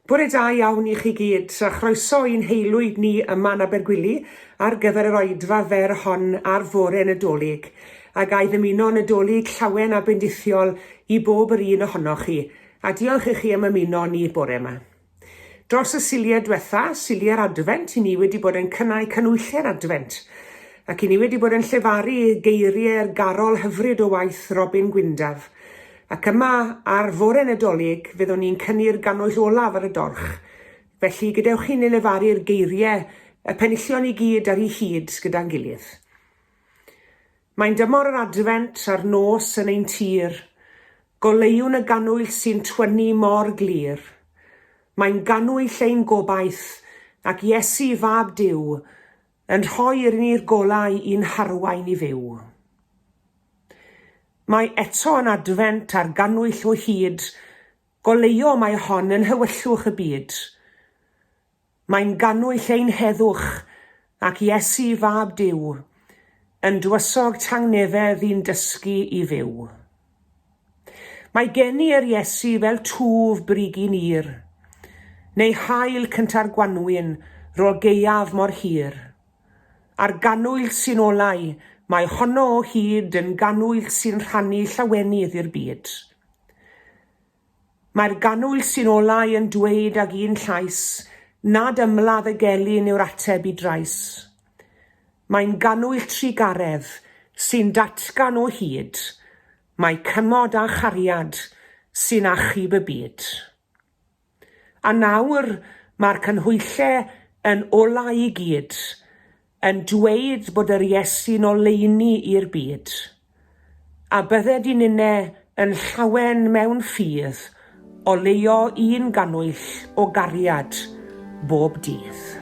Bore da iawn i chi gyd, a chroeso i'n haelwyd ni yma yn Abergwili ar gyfer yr oedfa fer hon ar fore Nadolig. A ga i ddymuno Nadolig llawen a bendithiol i bob yr un ohonoch chi, a diolch i chi am ymuno â ni bore yma. Dros y Suliau diwetha, Suliau'r Adfent, i ni wedi bod yn cynnau canhwyllau'r Adfent, ac i ni wedi bod yn llefaru geiriau'r garol hyfryd o waith Robin Gwyndaf. Ac yma, ar fore Nadolig, fyddwn ni'n cynnu'r gannwyll olaf ar y dorch. Felly, gadewch i ni lefaru'r geiriau, y penillion i gyd ar eu hyd gyda'n gilydd. Mae'n dymor yr Adfent a'r nos yn ein tir, Goleuwn y gannwyll sy'n twynnu mor glir. Mae'n gannwyll ein gobaith, ac Iesu, Fab Duw, Yn rhoi i'r ni'r golau i'n harwain i fyw. Mae eto yn Adfent a'r gannwyll o hyd, Goleuo mae hon yn nhywyllwch y byd. Mae'n gannwyll ein heddwch, ac Iesu, Fab Duw, yn dywysog tangnefedd i'n dysgu i fyw. Mae gen i yr Iesu fel twf brigyn ir, neu haul cynta'r gwanwyn rôl gaeaf mor hir. A'r gannwyll sy'n olau, mae honno o hyd yn gannwyll sy'n rhannu llawenydd i'r byd. Mae'r gannwyll sy'n olau yn dweud ag un llais nad ymladd y gelyn yw'r ateb i drais. Mae'n gannwyll trugaredd sy'n datgan o hyd mai cymod a chariad sy'n achub y byd. A nawr mae'r canhwyllau yn olau i gyd, yn dweud bod yr Iesu'n oleuni i'r byd. A bydded i ninne yn llawen mewn ffydd oleuo un gannwyll o gariad bob dydd.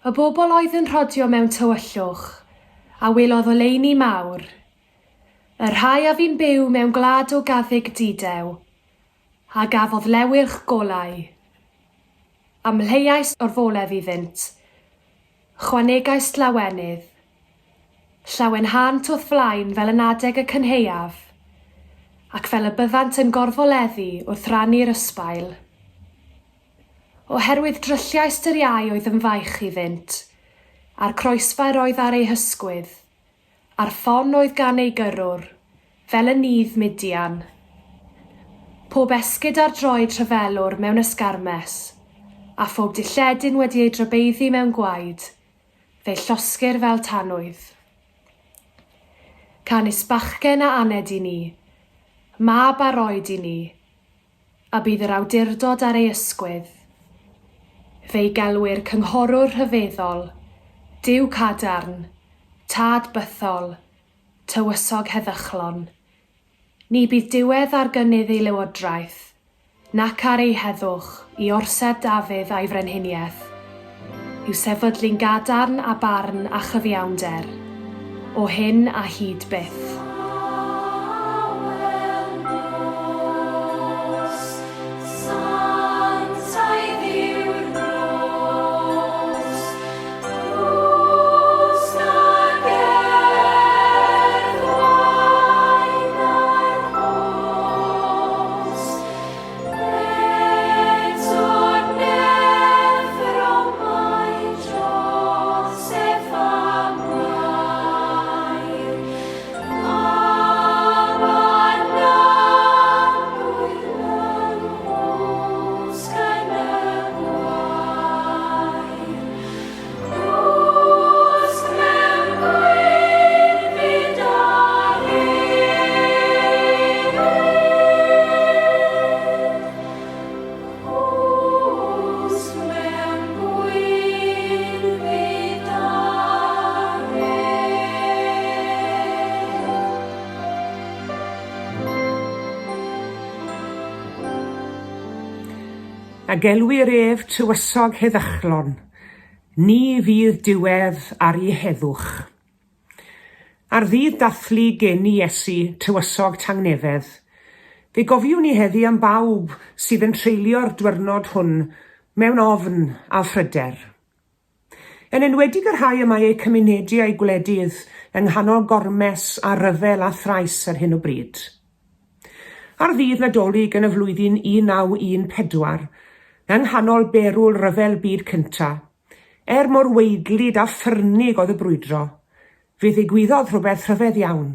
Y bobl oedd yn rhodio mewn tywyllwch, a welodd oleuni mawr. Y rhai a fu'n byw mewn gwlad o gaddug dudew, a gafodd lewyrch golau. Amlheuais orfoledd iddynt, chwanegais lawenydd. Llawenhânt o'th flaen fel yn adeg y cynhaeaf, ac fel y byddant yn gorfoleddu wrth rannu'r ysbail. Oherwydd drylliais dy'r iau oedd yn faich iddynt, a'r croesfair oedd ar eu hysgwydd. A'r ffon oedd gan ei gyrrwr, fel yn nydd Midian. Pob esgid ar droed rhyfelwr mewn ysgarmes, a phob dilledyn wedi ei drybeiddi mewn gwaed, fe'i llosgir fel tanwydd. Canys bachgen a aned i ni, mab a roed i ni, a bydd yr awdurdod ar ei ysgwydd. Fe'i gelwir Cynghorwr Rhyfeddol, Duw Cadarn, Tad Bythol, Tywysog Heddychlon. Ni bydd diwedd ar gynnydd ei lywodraeth, nac ar ei heddwch, i orsedd Dafydd a'i frenhiniaeth, i'w sefydlu'n gadarn â barn a chyfiawnder, o hyn a hyd byth. Awel nos, sanctaidd yw'r nos, Cwsg a gerdd wain ar nos. Eto'r neffro mae Joseff a Mair, Mab a'r Arglwydd yng nghwsg yn y gwair. Cwsg mewn gwynfyd ar ufudd. Cwsg mewn gwynfyd ar ufudd. A gelwir ef Tywysog Heddychlon. Ni fydd diwedd ar ei heddwch. Ar ddydd dathlu geni Iesu, Tywysog Tangnefedd, fe gofiwn ni heddi am bawb sydd yn treulio'r dwyrnod hwn mewn ofn a phryder. Yn enwedig y rhai y mae eu cymunedau a'u gwledydd yng nghanol gormes a rhyfel a thrais ar hyn o bryd. Ar ddydd Nadolig yn y flwyddyn 1914, yng nghanol berwl Rhyfel Byd Cynta', er mor waedlyd a ffyrnig oedd y brwydro, fe ddigwyddodd rhywbeth rhyfedd iawn.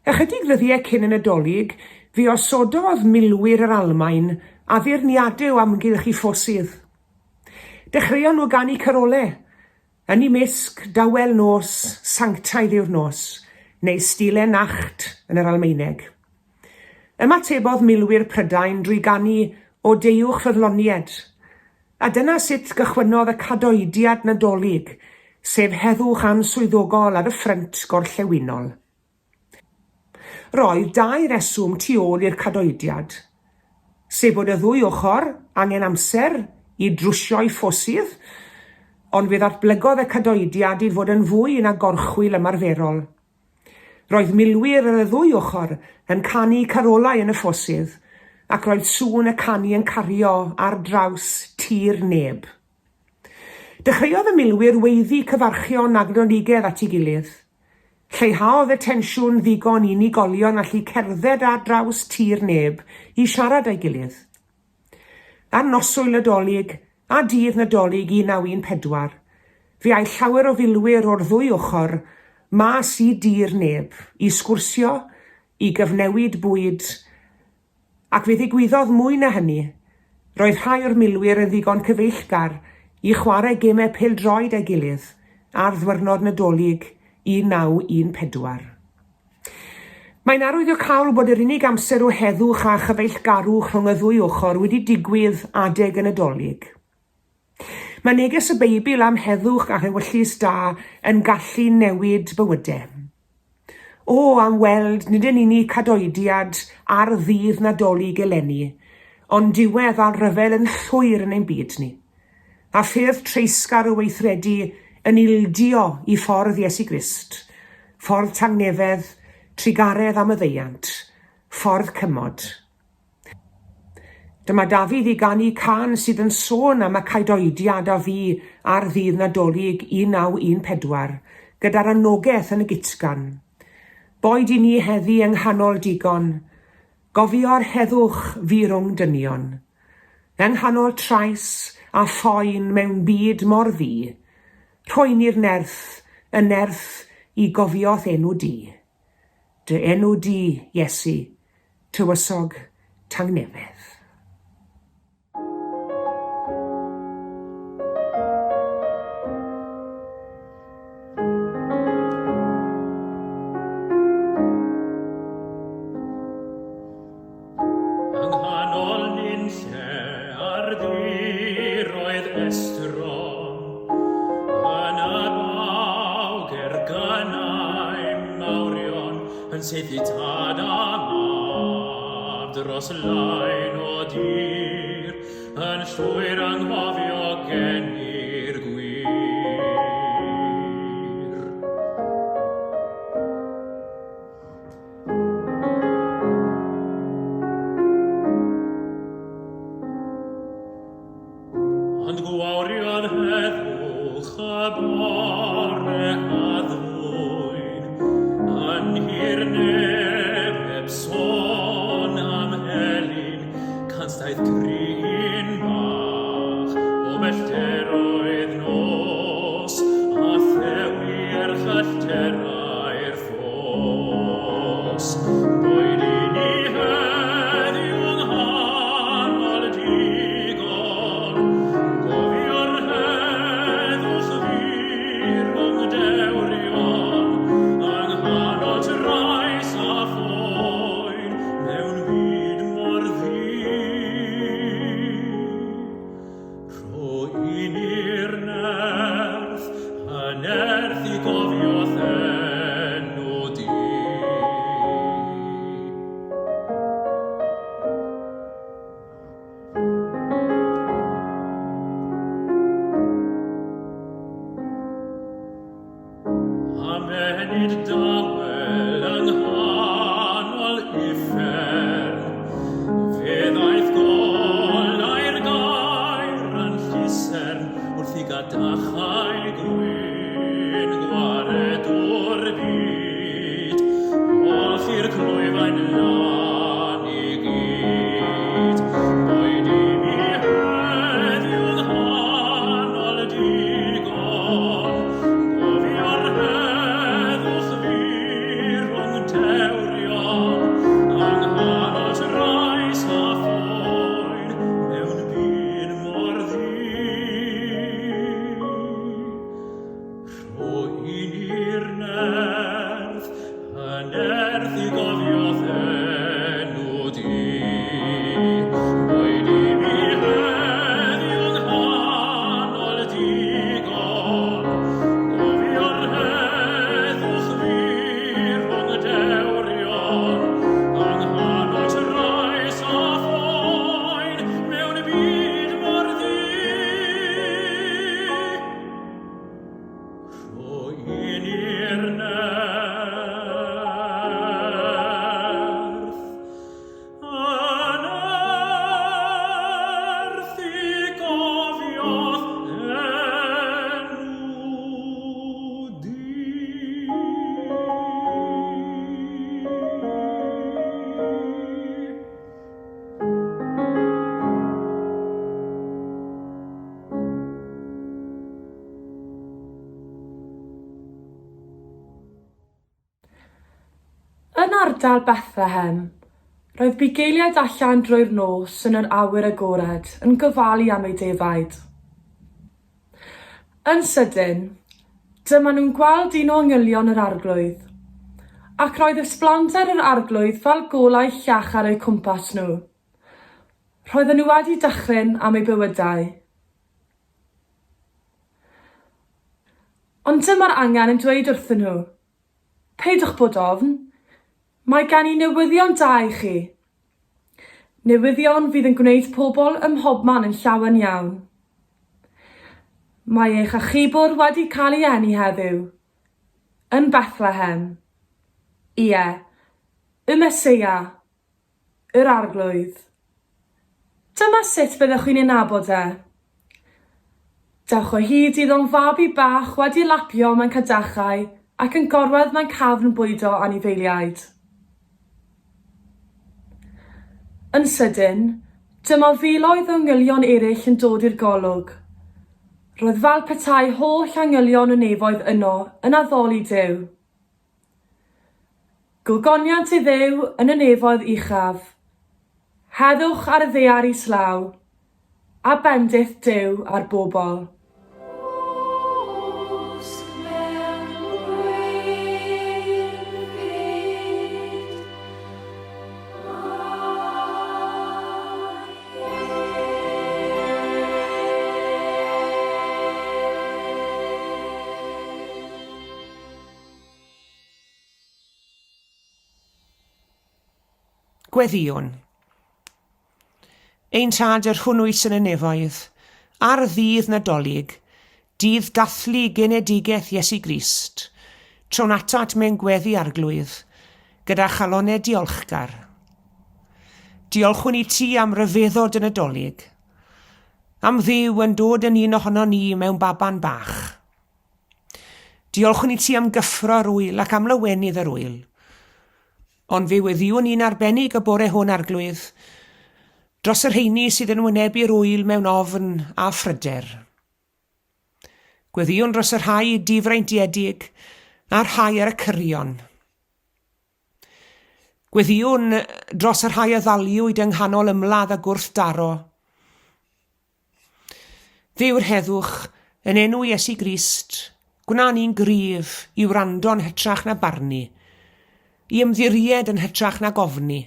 Ychydig ddyddiau cyn y Nadolig, fe osododd milwyr yr Almaen addurniadau o amgylch i ffosydd. Dechreuon nhw ganu carolau, Yn 'u mysg, dawel nos, sanctaidd yw'r nos, neu Stille Nacht yn yr Almaeneg. Ymatebodd milwyr Prydain drwy ganu O Deuwch Ffyddlonied, a dyna sut gychwynnodd y cadoediad Nadolig, sef heddwch answyddogol ar y ffrynt gorllewinol. Roedd dau reswm tu ôl i'r cadoediad, sef bod y ddwy ochr angen amser i drwsio'u ffosydd, ond fe ddatblygodd y cadoediad i fod yn fwy na gorchwyl ymarferol. Roedd milwyr ar y ddwy ochr yn canu carolau yn y ffosydd, ac roedd sŵn y canu yn cario ar draws tir neb. Dechreuodd y milwyr weiddi cyfarchion a gnoligedd at ei gilydd. Lleihaodd y tensiwn ddigon i unigolion allu cerdded ar draws tir neb i siarad â'i gilydd. Ar noswyl Nadolig a dydd Nadolig 1914, fe aeth llawer o filwyr o'r ddwy ochr mas i dir neb i sgwrsio, i gyfnewid bwyd, Ac fe ddigwyddodd mwy na hynny, roedd rhai o'r milwyr yn ddigon cyfeillgar i chwarae gemau pêl-droed â'i gilydd ar ddwyrnod Nadolig 1914. Mae'n arwyddocaol bod yr unig amser o heddwch a chyfeillgarwch rhwng y ddwy ochr wedi digwydd adeg y Nadolig. Mae neges y Beibl am heddwch ac ewyllys da yn gallu newid bywydau. O, am weld nid yn unig cadoediad ar ddydd Nadolig eleni, ond diwedd ar ryfel yn llwyr yn ein byd ni. A ffyrdd treisgar o weithredu yn ildio i ffordd Iesu Grist, ffordd tangnefedd, Trugaredd a maddeuant, ffordd cymod. Dyma Dafydd i ganu cân sydd yn sôn am y caidoediad a fu ar ddydd Nadolig 1914, gyda'r anogaeth yn y gytgan. Boed i ni heddi yng nghanol digon, gofio'r heddwch fu rhwng dynion. Yng nghanol trais a phoen mewn byd mor ddu, rhoi ni'r nerth, y nerth i gofio'th enw di. Dy enw di, Iesu, Tywysog Tangnefedd. Yng nghanol nunlle ar diroedd estron, Yn y baw ger gynnau mawrion, Yn saethu tad a mab dros lain o dir, Yn llwyr anghofio geni'r gwir. Ond gwawriodd heddwch y bore a ddwyn, yn hir neb heb sôn am elyn, canstaeth crin bach o bellteroedd nos, a thewi erchyllterau'r ffos. Boed i ni heddiw yng nghanol digon, gofio'r heddwch fu rhwng dewrion, yng nghanol trais a phoen mewn byd mor ddu. Rho i ni'r nerth, y nerth i gofio'th enw di. Am ennyd dawel yng nghanol uffern, fe ddaeth golau'r gair yn llusern wrth i gadachau gwyn gwaredwr byd, olchi'r clwyfau'n lân i gyd. Boed i mi heddiw yng nghanol digon, Gofio'r heddwch fu rhwng dewrion, yng nghanol trais a phoen, mewn byd mor ddu. Rho i ni'r nerth, y nerth i gofio'th enw di. Boed i mi heddiw yng nghanol digon, gofio'r heddwch fu rhwng dewrion, yng nghanol trais a phoen, mewn byd mor ddu. Rho i ni'r nerth, y nerth i gofio'th enw di. Yn ardal Bethlehem, roedd bugeiliaid allan drwy'r nos yn yr awyr agored yn gofalu am eu defaid. Yn sydyn, dyma nhw'n gweld un o angylion yr Arglwydd, ac roedd ysblander yr Arglwydd fel golau llachar o'u cwmpas nhw. Roedden nhw wedi dychryn am eu bywydau. Ond dyma'r angel yn dweud wrthyn nhw, Peidiwch bod ofn, mae gen i newyddion da i chi. Newyddion fydd yn gwneud pobl ym mhobman yn llawen iawn. Mae eich achubwr wedi cael ei eni heddiw, yn Bethlehem. Ie. Y Meseia, yr Arglwydd. Dyma sut byddwch chi'n ei nabod e. Dewch o hyd iddo'n fabi bach wedi lapio mewn cadachau ac yn gorwedd mewn cafn bwydo anifeiliaid. Yn sydyn, dyma filoedd o angylion eraill yn dod i'r golwg. Roedd fel petai holl angylion y nefoedd yno yn addoli Duw. Gogoniant i Dduw yn y nefoedd uchaf, heddwch ar y ddaear islaw, a bendith Duw ar bobl. Cwsg mewn gwynfyd Gweddïwn. Ein Tad yr hwn wyt yn y nefoedd, ar ddydd Nadolig, dydd dathlu genedigaeth Iesu Grist, trown atat mewn gweddi Arglwydd, gyda chalonau diolchgar. Diolchwn i ti am ryfeddod y Nadolig, am Dduw yn dod yn un ohonon ni mewn baban bach. Diolchwn i ti am gyffro'r ŵyl ac am lawenydd yr ŵyl. Ond fe weddïwn ni'n arbennig y bore hwn, Arglwydd, dros y rheini sydd yn wynebu'r ŵyl mewn ofn a phryder. Gweddïwn dros y rhai difreintiedig a'r rhai ar y cyrion. Gweddïwn dros y rhai a ddaliwyd yng nghanol ymladd a gwrthdaro. Dduw'r heddwch, yn enw Iesu Grist, gwna ni'n gryf i wrando yn hytrach na barnu, i ymddiried yn hytrach na gofni,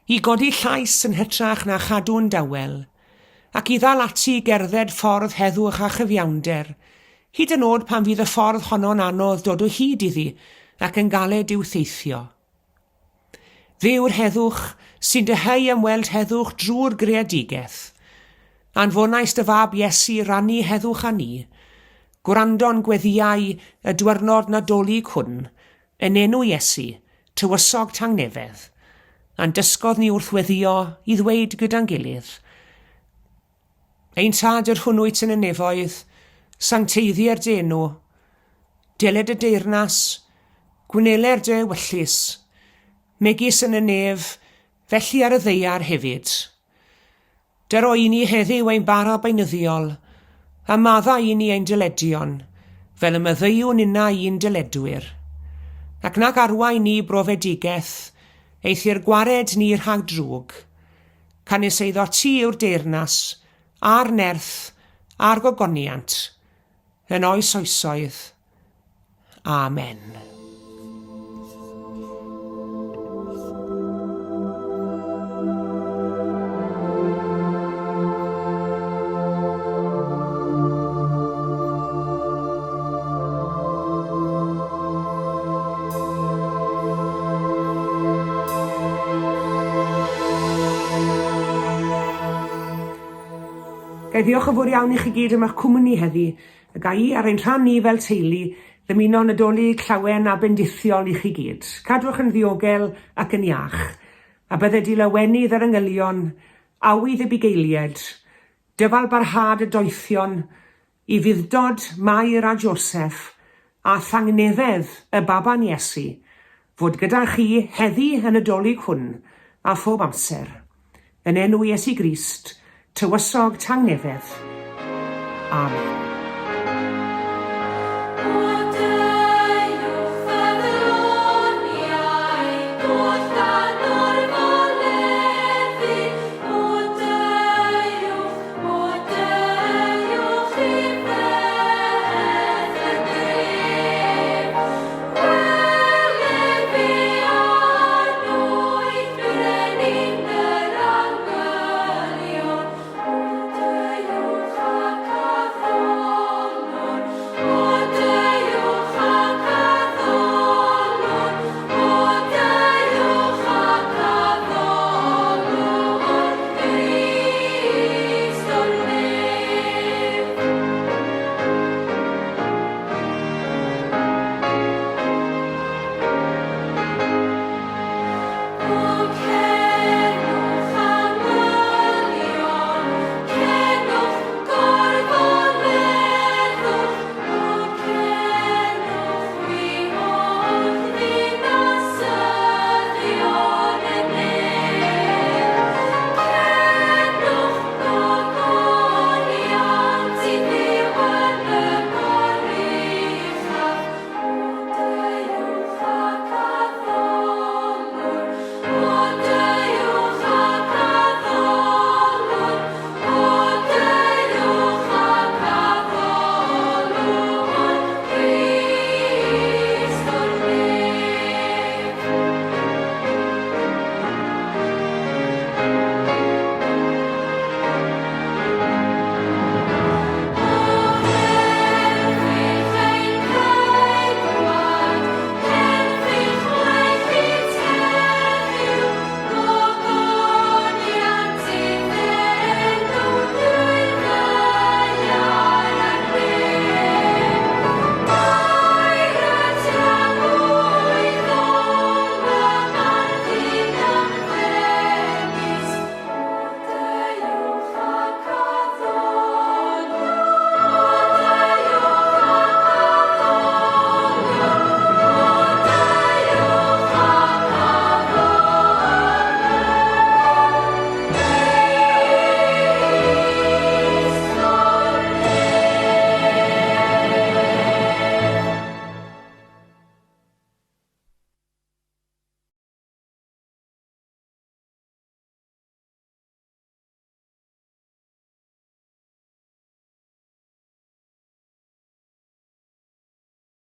i godi llais yn hytrach na chadw'n dawel, ac i ddal ati i gerdded ffordd heddwch a chyfiawnder, hyd yn oed pan fydd y ffordd honno'n anodd dod o hyd iddi ac yn galed i'w theithio. Fe yw'r heddwch sy'n dyheu am weld heddwch drwy'r greadigaeth. Anfonais dy fab Iesu i rannu heddwch â ni. Gwrando'n gweddïau y dwyrnod Nadolig hwn, yn enw Iesu, Tywysog Tangnefedd, a'n dysgodd ni wrth weddïo i ddweud gyda'n gilydd, Ein Tad yr hwn wyt yn y nefoedd, sancteiddier dy enw, deled y deyrnas, gwneler dy ewyllys, megis yn y nef, felly ar y ddaear hefyd. Dyro i ni heddiw ein bara beunyddiol, a maddau i ni ein dyledion, fel y maddeuwn innau i'n dyledwyr. Ac nag arwain ni brofedigaeth, eithr gwared ni rhag drwg. Canys eiddo ti yw'r deyrnas, a'r nerth, a'r gogoniant, yn oes oesoedd. Amen. Ga i ddiolch yn fawr iawn i chi gyd am eich cwmni heddi, a ga i ar ein rhan ni fel teulu ddymuno Nadolig llawen a bendithiol i chi gyd. Cadwch yn ddiogel ac yn iach, a bydded i lawenydd yr angylion, awydd y bugeilied, dyfal barhad y doethion, I fuddod Mair a Joseff, a thangnefedd y baban Iesu, fod gyda chi heddi y Nadolig hwn, a phob amser. Yn enw Iesu Grist, Tywysog Tangnefedd. Amen.